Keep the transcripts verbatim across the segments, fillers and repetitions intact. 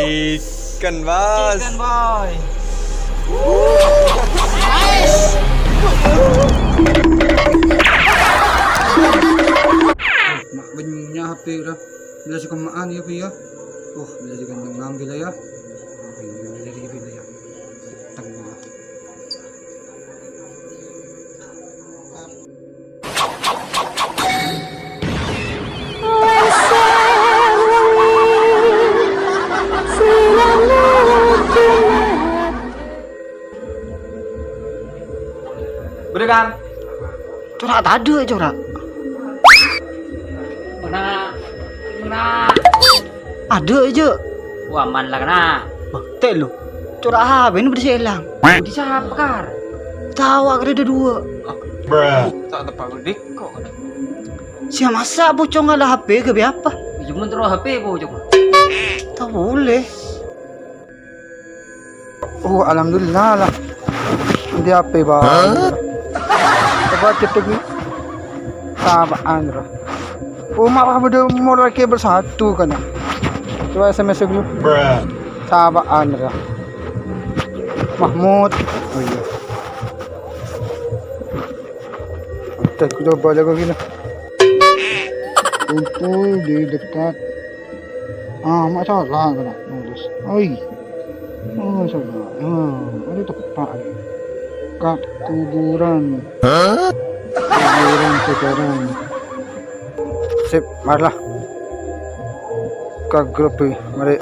Ikan, Bos. Ikan, boy. Mak, bânnya' H P ora. Bilâ sè kemma'an yâ, Bi, yâ. Oh, bilâ sè ghântengnga bilâ yâ. Bilâ sè bilâ yâ. Tengah. Bâdâ, Kang? Cora' tadâ', cora'. Mana? Mana? Adâ', Jâ'. Wah, aman la, kèna. Bâ, tè' lo. Cora' H P-na bâdâ sè èlang. Budi sapa, Kar? Tao, akhirnya ada dua. Ta' teppa' budi kok. Siya masa' pocong ada H P, ghâbây apa? Iyâ, mon terro H P pocong. Ta' boleh. Oh, alhamdulillah la. Andi' H P, Bang. Hah? Coba cek lagi. Sabâ'ân, Bro. Oh, mak, wah, bâdâ motor kabel satu kan, ya? Coba S M S dulu. Sabâ'ân, Bro. Mahmud. Oh, iya. Udah, coba lagi gini. Kumpul di dekat Ah, masalah kèna nulis. Oi. Oh, salah. Ah, ada teppa'. Ka kuburan. Kuburan sekarang. Sip, marilah. Ka grup, mari.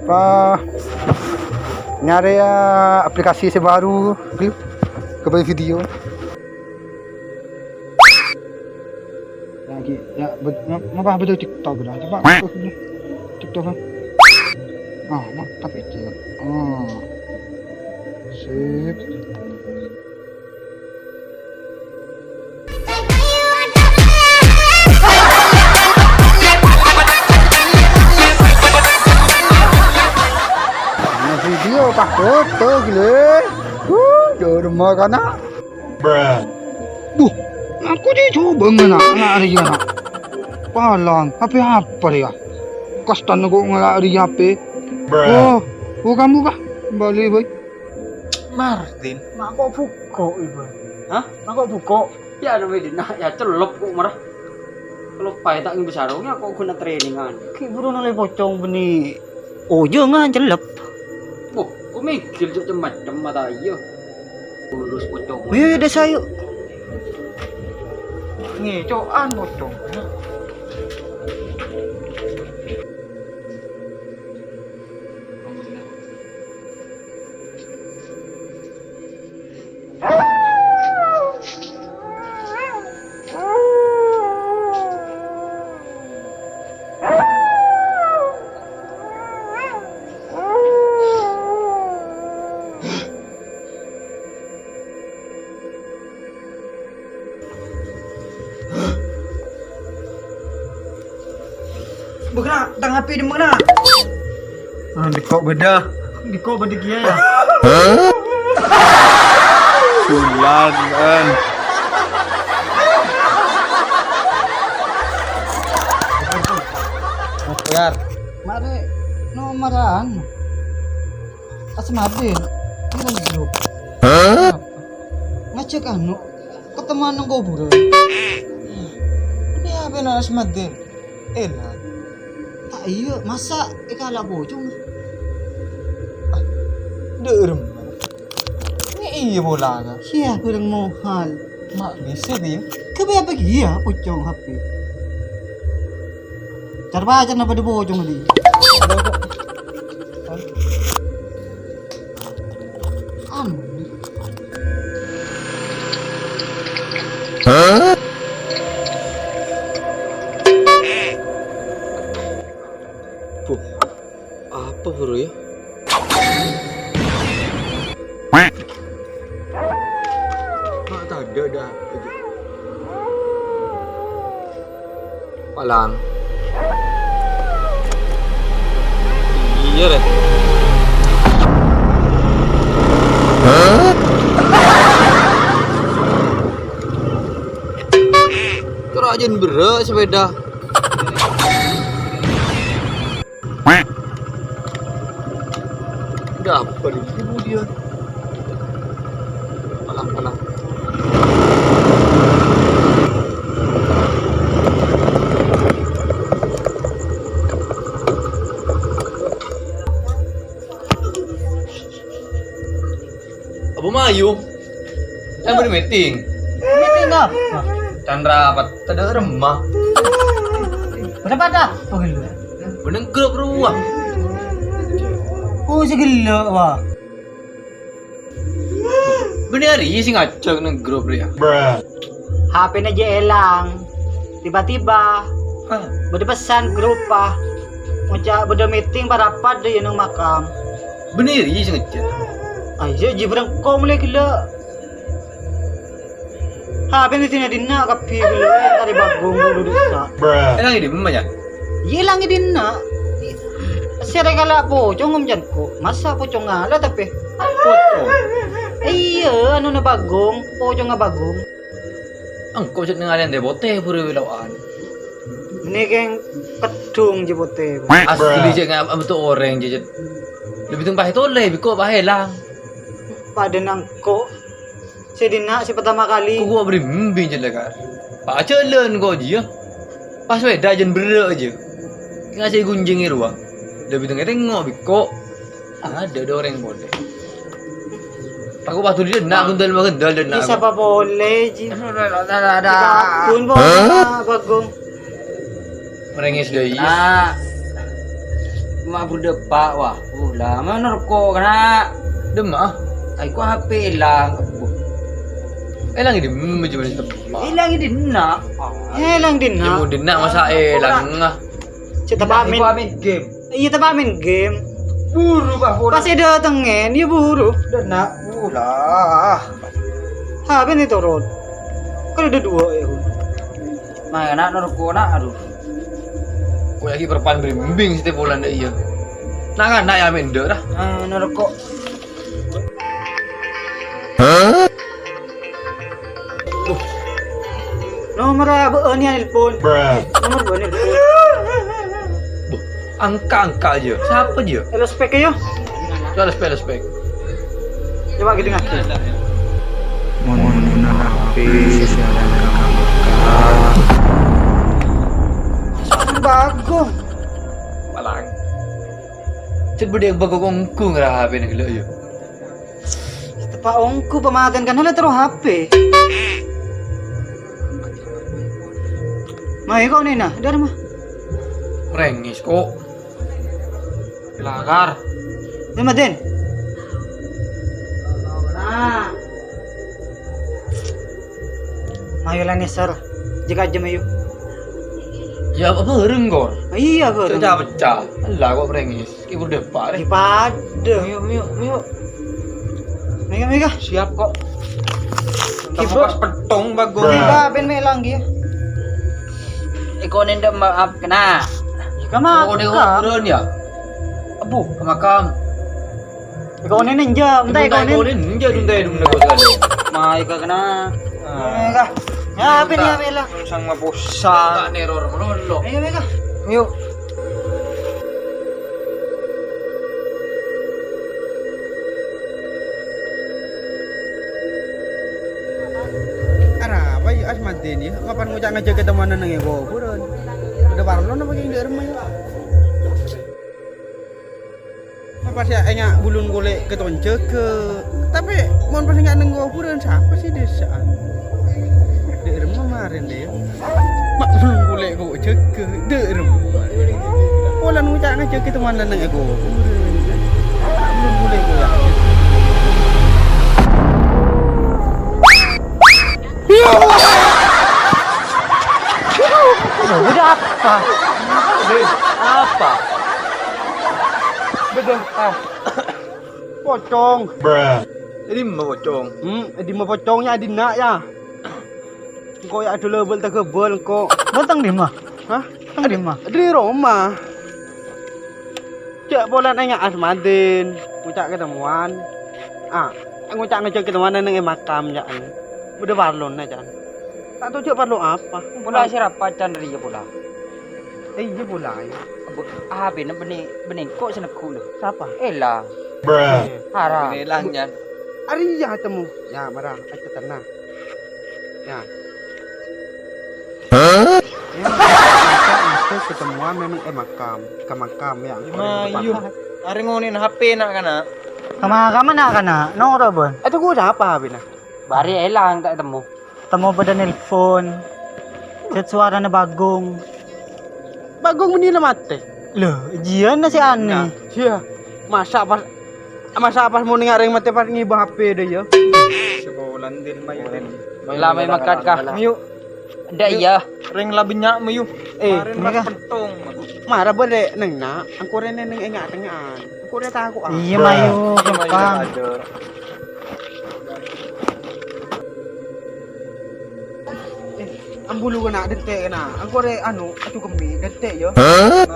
Apa? Nyarè, ya, aplikasi sè bhâru, ghâbây video. Lagi, ya, bet-, ngap-, ngapa betul TikTok dah? Coba TikTok kan? Ah, mak, tapi itu. Oh. Sip. Nah, video pas foto gile. Wuh, jârèya kana. Buh, aku jâ' coba ngala', ngala' rèya, na'. Palang, H P apa rèya? Kastan aku ngala' rèya H P. Oh, bukan, bukan. Bali, boy. Martin. Mak kok buko, Ibu? Hah? Mak kok buko? Ya, ada Medina. Ya, celep kok marah. Kalau pahit tak ngambil sarungnya, kok guna trainingan. Ki buru nolè pocong bânnè. Oh, jâ' ngan celep. Wah, kok mikir cok cem-macem mata iya. Urus pocong. Ayo, ya, desa, yuk. Ngecokan pocong. Bâkna, tang api dimma? Ah, diko' bâdâ. Diko' bâdâ kèya, ya? Hah? Sulan, en. Mas Boyar. Mari, nomoran. Asmadin, ini grup. Hah? Ngajak anu, ketemuan nang kuburan. Ini apa na Asmadin? Enak. Tak iya, masa ekala pocong? Ah, derem. Ini iya bola kan? Iya, kurang mohal. Mak bisa dia. Kebe apa iya pocong H P? Car baca napa di pocong tadi? Anu. Buh, apa buru ya? Mak tadâ' dâ'. Palang. Iyâ, rè. Hah? Kèra jân berrâ' sepeda. Apa nih? Kemudian. Alah, alah. Abu Mayu. Kan bâdâ meeting. Meeting apa? Can rapat, tadâ' remma. Bâdâ apa ghâllu? Bâdâ grup rowa. Oh, sè ghellâ', wah. Bânnè arèya sè ngajhâk neng grup rèya. H P-na jhâ' èlang. Tiba-tiba, bâdâ pesan grup, ah. Ngoca' bâdâ meeting parapat dâ' iyâ neng makam. Bânnè arèya sè ngechat. Ayo, jhi bârâmma molaè ghellâ'. H P-na dinna' kabbhi ghellâ', èntar è Bagong bulu dusa. Èlang è dimma, Yan? Iyâ, èlang è dinna'. Sèrè kala pocong, Om, can ko'. Masa pocong ngala, tapè? Pocong? Iyâ, anuna Bagong, pocongnga Bagong. Engko' cè' nengalèyan tè potè buru wèlo'an. Mènè kèng keddhung jiyâ potè. Asli, cè' nga-, abto orèng, cè', cè'. Lebbi teng pahè tolè, bi' ko' pahè èlang. Padâ nangko'. Sè dinna' sè pertama kali. Ko' bârâmma, cè' la, Kar. Pajhâlân ko' jiyâ. Pas wèda jân berrâ' jiyâ. Ngasè gunjhingè rowa. Lebbi teng tengngo' bi' ko'. Adâ, adâ orèng polè. Tako' pas dhuli dâ' enna' gundal-magundal dâ' enna'. Sapa polè, Ji? Adâ, adâ, adâ, adâ. Dibakun polè, Bagong. Merengis dâi. Nah. Ma' buru dâpa', wah. Ula, ma' narko' kana'. Dimma? Ai, ko' H P èlang. Abbhu. Èlang è dimma, cobâ sè teppa'? Èlang è dinna'. Èlang dinna'. Yâ, mon dinna' masa èlang, ah. Cè' teppa' main. Main game. Iyâ, teppa' main game. Buru, Bah, buru. Pas èdâtengngè, iyâ buru. Dâ' enna', ulah. H P-na turun. Kan adâ duwâ', yâ, Hun. Maèna narko', na', adhu. Ko' yâ ghi' perpan bârâmma sè tèpolan dâ' iyâ. Na'-kana' yâ main dâ', ra. Eh, narko'. Nomor bâ'na nelpon. Nomor bâ'na nelpon. Buh, angka-angka jiyâ. Sapa jiyâ? Respect yâ. Coba respect, respect. Coba kita ngasih. Mon H P sè ada angka-angka. Bagong. Palang. Cè' bâdâ è Bagong ongghu ngara H P-na ghellâ' yâ. Teppa' ongghu pamatèn kan la terro H P. Mayu ko' nèna, dâ' remma. Rengis ko'. Lakar. Yâ, Madin. Mayu la nèsèr. Jâ' kajâ mayu. Yâ, apa bâreng, Kor? Iyâ, bâreng. Pecah-pecah. Ella ko' rengis. Ki buru dâpa', rè. Ki padâ. Ayo, ayo, ayo. Mèga, mèga. Siap, ko'. Ki bâ-, pas pettong, Bagong. Mèga, bân mè' lang, ghi. Èkonen dâ' maaf kèna. Ka makam. Oh, di kuburan, yâ? Abbhu. Ka makam. Èkonen enjâ', entah èkonen. Èkonen enjâ', entah èkonen, entah èkonen. Mai ka kèna. Mèga. Yâ, bân, yâ, bân, lah. Sang maposang. Tak neror melulu. Mèga, mèga. Ayo. Arapa, yâ, Asmadin, yâ? Mapan ngoca' ngajhâk ketemuan neng è koburan? Bâdâ parlo napa kèng dâ' remma, yâ? Apa sè enga' bulun kolè' keton jâgâ? Tapè mon pas enga' neng koburan, sapa sè dhisa'an? Dâ' remma marèn, lè. Ma' bulun kolè' ko' jâgâ, dâ' remma. Polana ngoca' ngajhâk ketemuan neng è koburan. Ma' bulun kolè' ko' yâ. Bâdâ apa? Apa? Bâdâ apa? Pocong. È dimma pocong? Hmm, è dimma pocong yâ, è dinna' yâ. Engko' yâ adhu la bâl-taghâbâl engko'. Bâ'na teng dimma? Hah? Teng dimma? È roma. Jâ' polana enga' Asmadin, ngoca' ketemuan. Ah, ngoca' ngajhâk ketemuan neng è makam, yâ. Bâdâ parlona, Can. Ta' tao jâ' parlo apa. Pola sè rapat, Can, rèya pola. Eh, iyâ pola, yâ. Abbhu, ah, bâ'na bânnè, bânnè engko' sè neggu', lho. Sapa? Ella. Bruh. Haram. Ini langnya. Arèya temmo. Ya, mara, aja tenang. Ya. Hah? Ya, masa, masa ketemuan memang, eh, makam, ke makam, ya. Mayu. Arè ngonè'na H P na', kana'. Ka makam na', kana'. Noro, Bon. Aduh, gua ada apa, Bina? Bâri' èlang ta' temmo. Temmo padâ nelpon. Chat sowarana Bagong. Bagong mènè la matè. Lho, jiyâna sè anèh. Nah, iyâ. Masa pas, masa pas mon nèng orèng matè pas ngibâ H P dâ, iyâ? Sekolah, Din, mayu, Din. La, mayu makan, kah? Mayu. Ndak, iyâ. Rèng la bânnya', mayu. Eh, kemarin pas pentong. Mara bâdâ nèng, na'. Engko' rèya nèng è nga'-tengnga'an. Engko' rèya tako', ah. Iyâ, mayu, gampang. Eh, ambulu kèna', dântè' kèna'. Engko' rè, anu, aju kemmi, dântè', yâ. Hah?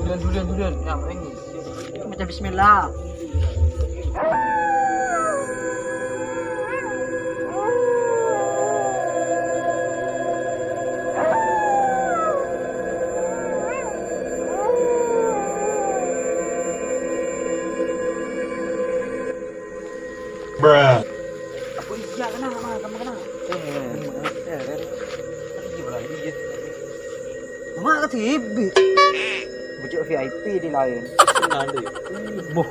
Dulian, dulian, dulian. Ya, mrèng. Maca bismillah. Bruh. Apa iya kèna, Ma? Kamu kèna? Eh, eh, eh, eh. Tadi gimana lagi, ya? Ma, ke T V. Bujuk V I P di lain. Senang deh. Boh.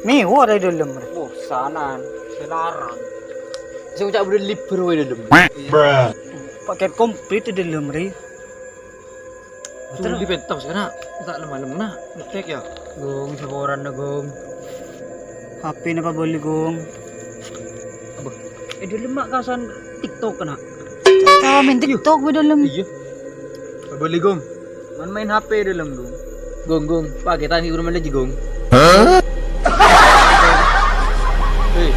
Mewah di dalam, Re. Bosanan. Dilarang. Sing ucap udah libur wae dalam. Bruh. Paket komplit di dalam, Re. Tuh, di pentas, kèna'. Tak lem-lem, na. Ngecek, ya. Gong, saporanna, Gong. H P napa bali, Gong? Apa? Eh, di lemak kasan TikTok, kèna'. Kita main TikTok, di dalam. Iya. Bali, Gong. Man main H P di dalam, Gong. Gong, Gong. Paketan di rumah lagi, Gong. Hah? Hei.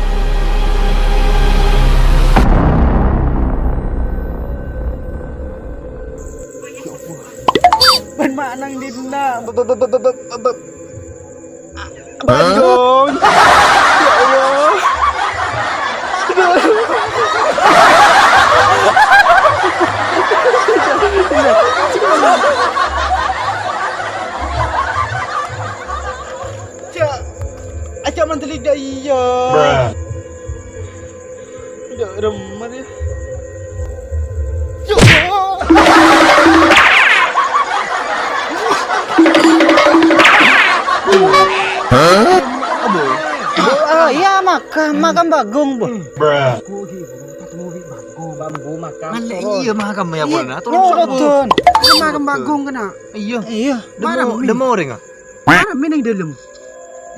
Bân ma' nang dinna'? Be-, be-, be-, be-, be-, be-, be-, Bandung. Ya Allah. Cak. Aja' mantelik dah iya. Bruh. Ndak remma, ya. Ya Allah. Hah? Oh, iya, makam, makam Bagong, Bu. Bruh. Bambu makam. Malah iya, makam ya, iya, Bu, nah. Turun, turun. Ini makam Bagong kèna'. Iya. Iya. Demo, demo orèng, ah. Mana mè' neng dâlem?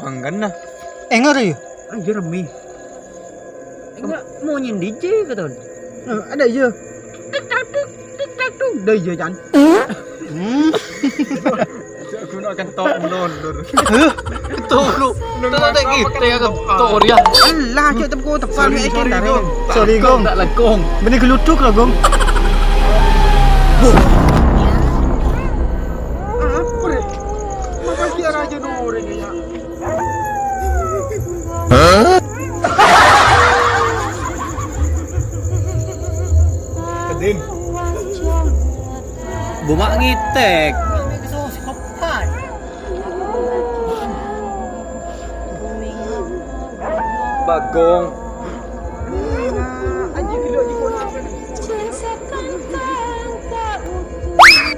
Mangkana. Enggak ada ya? Ah, iya, rame. Enggak, mau nyendi je, kata. Eh, ada iya. Tik tak tuk, tik tak tuk. Dah iya, Chan. Hmm. Guna kentok mundur. Hah? Kentok lu. Kentok kita kentok ya. Allah, cek tepuk tepan. Sorry, sorry, Gong. Sorry, Gong. Tak lekong. Beli geluduk lah, Gong. Apa, Rek? Makasih ya, Raja Nureng, ya. Hah? Kedin. Buma ngitek. Bagong.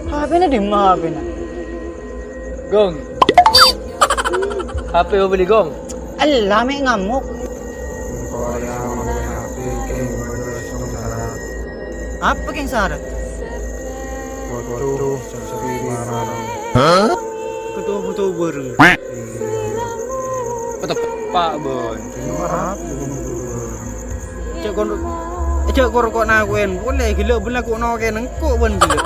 H P-na dimma H P-na? Gong. H P beli, Gong. Ella, me' ngamuk. Engko' rèya mangkèn H P kèng bâdâ song sarat. Apa kèng sarat? Foto selfie bareng. Hah? Foto-foto bareng. Iya. Foto Pak Bon. Cuma apa? Cek kon, cek kor kok nakoen. Boleh gila bela kok noken engko' ban gila.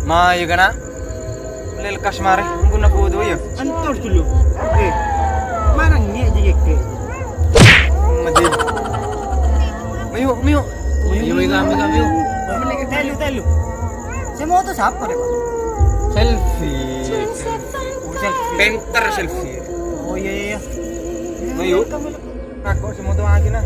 Ma, yâ kana'. Lelkas mare, engko' na butuh yâ. Entos dulu. Eh, mana nyek jek. Medin. Mayu, mayu. Mayu, mayu, kami, kami. Telu, telu. Sè moto sapa, Rek? Selfie. Oh, selfie. Pènter selfie. Oh, iya, iya, iya. Mayu. Aku sè moto lagi, nah.